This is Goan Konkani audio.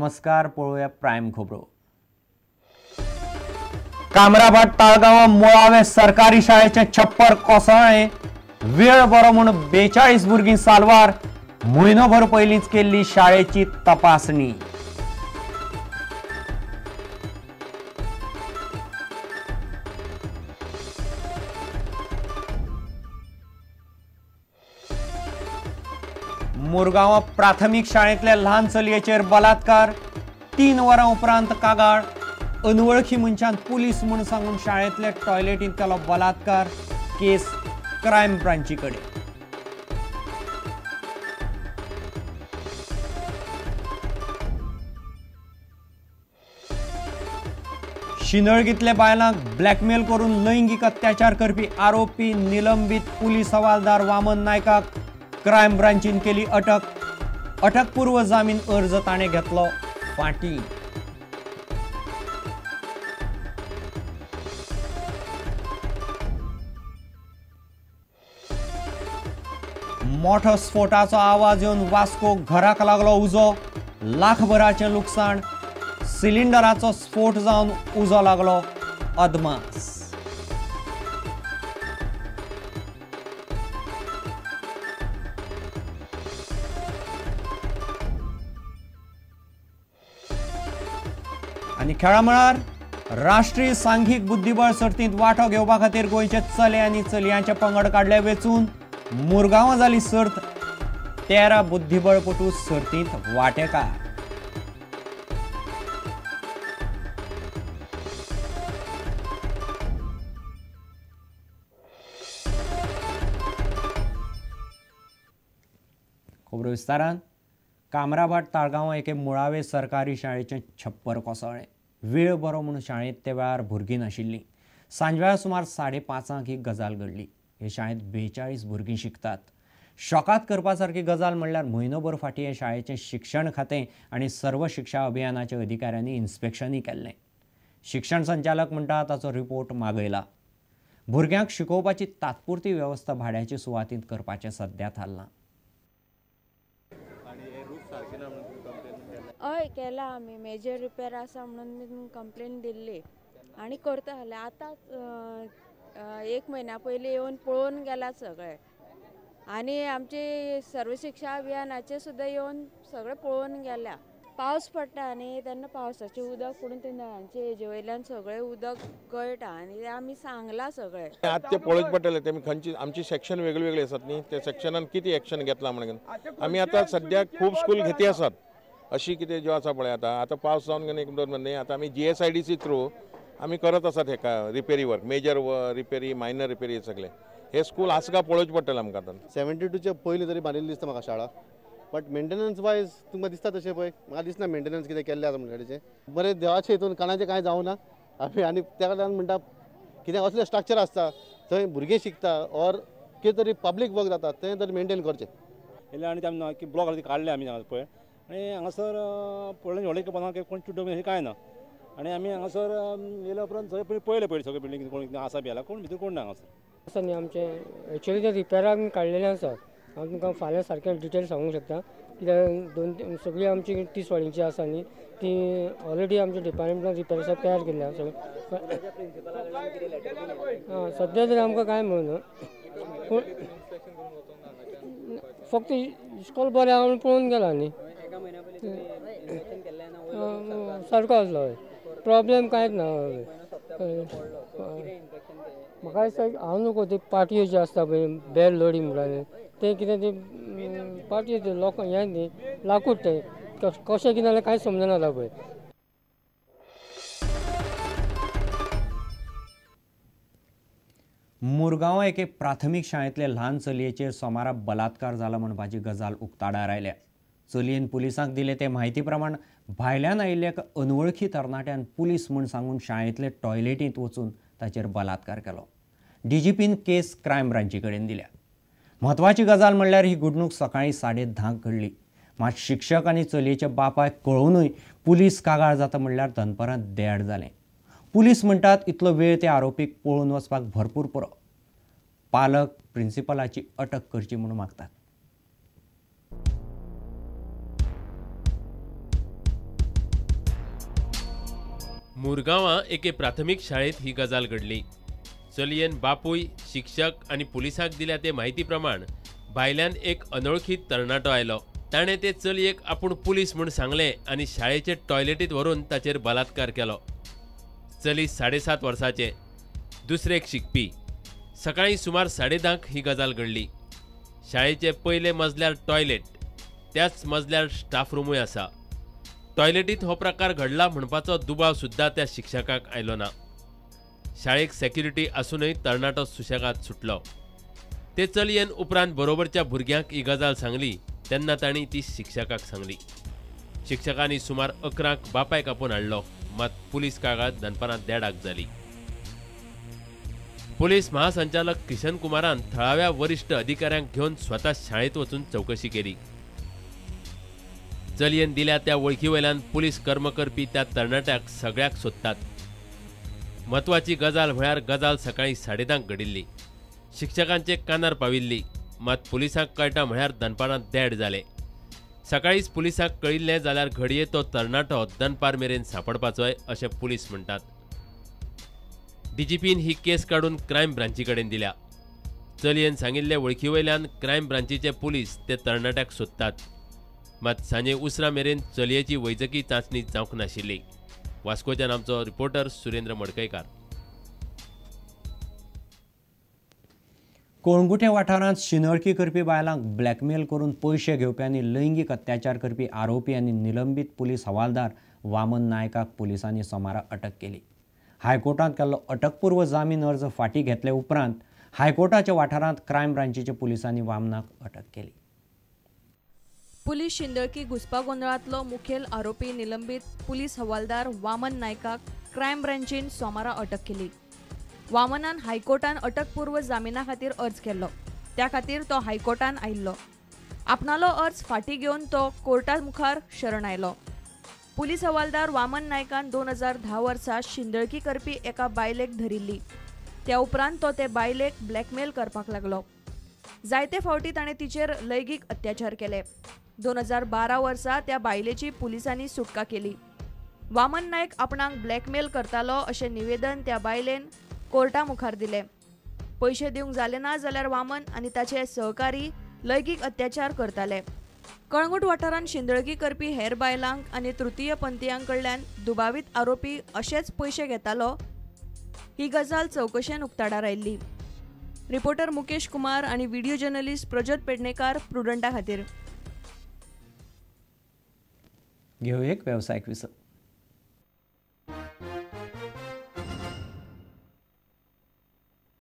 नमस्कार, पळोवया प्रायम खबरो। कामराभाट ताळगांव मुळावे सरकारी शाळेचे छप्पर कोसळ्ळें। वेळ बरो म्हूण 42 भुरगीं साल्वार। म्हयनोभर पयलींच केल्ली शाळेची तपासणी। मुरगांव प्राथमीक शाळेंतल्या ल्हान चलयेचेर बलात्कार। 3 वरां उपरांत कागाळ। अनवळखी मनशान पुलीस म्हूण सांगून शाळेंतल्या टॉयलेटींत केलो बलात्कार। केस क्रायम ब्रांची कडेन। शिंदळगीतल्या बायलांक ब्लॅकमेल करून लैंगीक अत्याचार करपी आरोपी निलंबीत पुलीस हवालदार वामन नायकाक क्रायम ब्रांचीन केली अटक। अटकपूर्व जामीन अर्ज ताणें घेतलो फाटीं। मोठो स्फोटाचो आवाज येवन वास्को घराक लागलो उजो। लाखभराचें लुकसाण। सिलिंडराचो स्फोट जावन उजो लागलो अदमास। आनी खेळा मळार राष्ट्रीय सांघीक बुद्धिबळ सर्तींत वांटो घेवपा खातीर गोंयचे चले आनी चलयांचे पंगड काडले वेंचून। मुरगांवां जाली सर्त। 13 बुद्धिबळपटू सर्तींत वांटेकार। खबरो विस्तारान। कामराभाट ताळगांवां एके मुळावे सरकारी शाळेचें छप्पर कोसळ्ळें। वेळ बरो म्हूण शाळेंत त्या वेळार भुरगीं नाशिल्लीं। सांजवेळा सुमार 5:30 ही गजाल घडली। हे शाळेंत 42 भुरगीं शिकतात। शॉकात करपा सारकी गजाल म्हणल्यार म्हयनोभर फाटीं हे शाळेचें शिक्षण खातें आनी सर्व शिक्षा अभियानाच्या अधिकाऱ्यांनी इन्स्पेक्शनूय केल्लें। शिक्षण संचालक म्हणटा ताचो रिपोर्ट मागयला। भुरग्यांक शिकोवपाची तात्पुरती वेवस्था भाड्याचे सुवातींत करपाचें सद्या थारलां। हय, केला आमी मेजर रिपेर आसा म्हणून कंप्लेन दिल्ली आनी करता जाल्यार आतां 1 म्हयन्या पयलीं येवन पळोवन गेला सगळे आनी आमचे सर्व शिक्षा अभियानाचे सुद्दां येवन सगळे पळोवन गेल्या। पावस पडटा न्ही तेन्ना पावसाचें उदक पडून ते नळांचे हेजे वयल्यान सगळें उदक गळटा आनी तें आमी सांगलां सगळें। आतां तें पळोवचें पडटलें। तेमी खंयची आमची सेक्शन वेगळी वेगळी आसात न्ही, त्या सेक्शनान कितें एक्शन घेतलां म्हणून आमी आतां सद्याक खूब स्कूल घेती आसात। अशी कितें ज्यो आसा पळय आतां आतां पावस जावन गेले एक दोन न्ही, आतां आमी GSIDC through आमी करत आसात हेका रिपेरी वर्क, मेजर रिपेरी, मायनर रिपेरी सगळे। हे स्कूल आसा काय पळोवचें पडटलें आमकां आतां। 72च्या पयलीं तरी बांदिल्ली दिसता म्हाका शाळा, बट मेंटेनन्स वायज तुमकां दिसता तशें पळय म्हाका दिसना मेंटेनन्स कितें केल्लें आसा म्हणल्यार बरें देवाचे हितून कोणाचें कांय जावना आमी। आनी त्या कारणान म्हणटा कितें असलें स्ट्रक्चर आसता थंय भुरगीं शिकता ऑर कितें तरी पब्लीक वर्क जाता तें तरी मेंटेन करचें। येयले आनी ते ब्लॉक काडले आमी हांगा पळय आनी हांगासर पळयलें व्हडलें कोणाक कोण चिड्डो अशें कांय ना। आनी आमी हांगासर येयल्या उपरांत सगळें पळयलें पयलीं सगळें बिल्डींग कोण कितें आसा बी जाल्यार कोण भितर कोण ना हांगासर आसा न्ही। आमचें एक्चुअली तें रिपेराक काडलेलें आसा। हांव तुमकां फाल्यां सारकें डिटेल सांगूंक शकता कित्याक 2-3 सगळीं आमची 30 वाडींची आसा न्ही ती ऑलरेडी आमच्या डिपार्टमेंटान रिपेर तयार केल्ली आसा सगळें। सद्या तरी आमकां कांय म्हणना, पूण फक्त इस्कॉल बरें आहा म्हणून पळोवन गेला न्ही, सारको आसलो। हय, प्रॉब्लेम कांयच ना। म्हाका दिसता हांव नको ती पाटयो ज्यो आसता पळय बेल लोडी म्हणटा तें कितें तें पाटयो तें लोक हें न्ही लाकूड तें कशें कितें जाल्यार कांय समजना जाता पळय। मुरगांव एके प्राथमीक शाळेंतले ल्हान चलयेचेर सोमारा बलात्कार जाला म्हणपाची गजाल उक्ताडार आयल्या। चलयेन पुलिसांक दिले ते म्हायती प्रमाण भायल्यान आयिल्ल्या एका अनवळखी तरणाट्यान पुलीस म्हूण सांगून शाळेंतले टॉयलेटींत वचून ताचेर बलात्कार केलो। डीजीपीन केस क्रायम ब्रांची कडेन दिल्या। म्हत्वाची गजाल म्हणल्यार ही घडणूक सकाळीं 10:30 घडली। मात शिक्षक आनी चलयेच्या बापायक कळोवनूय पुलीस कागाळ जाता म्हणल्यार दनपरां 1:30 जालें। पुलीस म्हणटात इतलो वेळ त्या आरोपीक पळून वचपाक भरपूर पुरो। पालक प्रिन्सिपलाची अटक करची म्हणून मागतात। मुरगांवां एके प्राथमीक शाळेंत ही गजाल घडली. चलयेन बापूय, शिक्षक आनी पुलिसांक दिल्या ते म्हायती प्रमाण भायल्यान एक अनोळखी तरणाटो आयलो. ताणें ते चलयेक आपूण पुलीस म्हूण सांगलें आनी शाळेचे टॉयलेटींत व्हरून ताचेर बलात्कार केलो. चली 7.5 वर्सांचें, दुसरेक शिकपी. सकाळीं सुमार 10:30 ही गजाल घडली. शाळेचे पयले मजल्यार टॉयलेट, त्याच मजल्यार स्टाफ रुमूय आसा. टॉयलेटींत हो प्रकार घडला म्हणपाचो दुबाव सुद्दां त्या शिक्षकाक आयलो ना. शाळेक सेक्युरिटी आसूनय तरणाटो सुशेगाद सुटलो. ते चलयेन उपरांत बरोबरच्या भुरग्यांक ही गजाल सांगली तेन्ना तांणी ती शिक्षकाक सांगली. शिक्षकांनी सुमार 11 बापायक आपोवन हाडलो, मात पुलीस कागाळ दनपारां 1:30 जाली. पुलीस महासंचालक किशन कुमारान थळाव्या वरिश्ठ अधिकाऱ्यांक घेवन स्वता शाळेंत वचून चवकशी केली. चलयेन दिल्या त्या वळखी वयल्यान पुलीस कर्म करपी त्या तरणाट्याक सगळ्याक सोदतात. म्हत्वाची गजाल म्हळ्यार गजाल सकाळीं 10:30 घडिल्ली. शिक्षकांचे कानार पाविल्ली, मात पुलिसांक कळटा म्हळ्यार दनपारां 1:30 जाले. सकाळींच पुलिसांक कळिल्लें जाल्यार घडये तो तरणाटो दनपार मेरेन सांपडपाचोय अशें पुलीस म्हणटात. डीजीपीन ही केस काडून क्रायम ब्रांची कडेन दिल्या. चलयेन सांगिल्ले वळखी वयल्यान क्रायम ब्रांचीचे पुलीस ते तरणाट्याक सोदतात. मात सांजे उसरां मेरेन चलयेची वैजकी चांचणी जावंक नाशिल्ली. वास्कोच्यान आमचो रिपोर्टर सुरेंद्र मडकयकार. कोळंगुटे वाठारांत शिंदळकी करपी बायलांक ब्लॅकमेल करून पयशे घेवपी आनी लैंगीक अत्याचार करपी आरोपी आनी निलंबीत पुलीस हवालदार वामन नायकाक पुलिसांनी सोमारा अटक केली. हायकोर्टांत केल्लो अटकपूर्व जामीन अर्ज फाटीं घेतले उपरांत हायकोर्टाच्या वाठारांत क्रायम ब्रांचीच्या पुलिसांनी वामनाक अटक केली. पुलीस शिंदळकी घुसपा गोंदळांतलो मुखेल आरोपी निलंबीत पुलीस हवालदार वामन नायकाक क्रायम ब्रांचीन सोमारा अटक केली. वामनान हायकोर्टान अटकपूर्व जामिना खातीर अर्ज केल्लो, त्या खातीर तो हायकोर्टान आयिल्लो. आपणालो अर्ज फाटीं घेवन तो कोर्टा मुखार शरण आयलो. पुलीस हवालदार वामन नायकान 2010 वर्सा शिंदळकी करपी एका बायलेक धरिल्ली. त्या उपरांत तो ते बायलेक ब्लॅकमेल करपाक लागलो. जायते फावटी ताणें तिचेर लैंगीक अत्याचार केले. 2012 वर्सा त्या बायलेची पुलिसांनी सुटका केली. वामन नायक आपणाक ब्लॅकमेल करतालो अशें निवेदन त्या बायलेन कोर्टा मुखार दिले. पयशे दिवंक जाले ना जाल्यार वामन आनी ताचे सहकारी लैंगीक अत्याचार करताले. कळंगूट वाठारांत शिंदळकी करपी हेर बायलांक आनी तृतीय पंथीयां कडल्यान दुबावीत आरोपी अशेच पयशे घेतालो ही गजाल चवकशेन उक्ताडार आयिल्ली. रिपोर्टर मुकेश कुमार आनी व्हिडिओ जर्नलिस्ट प्रज्योत पेडणेकार, प्रुडंटा खातीर. घेऊ एक वेवसायीक विसव.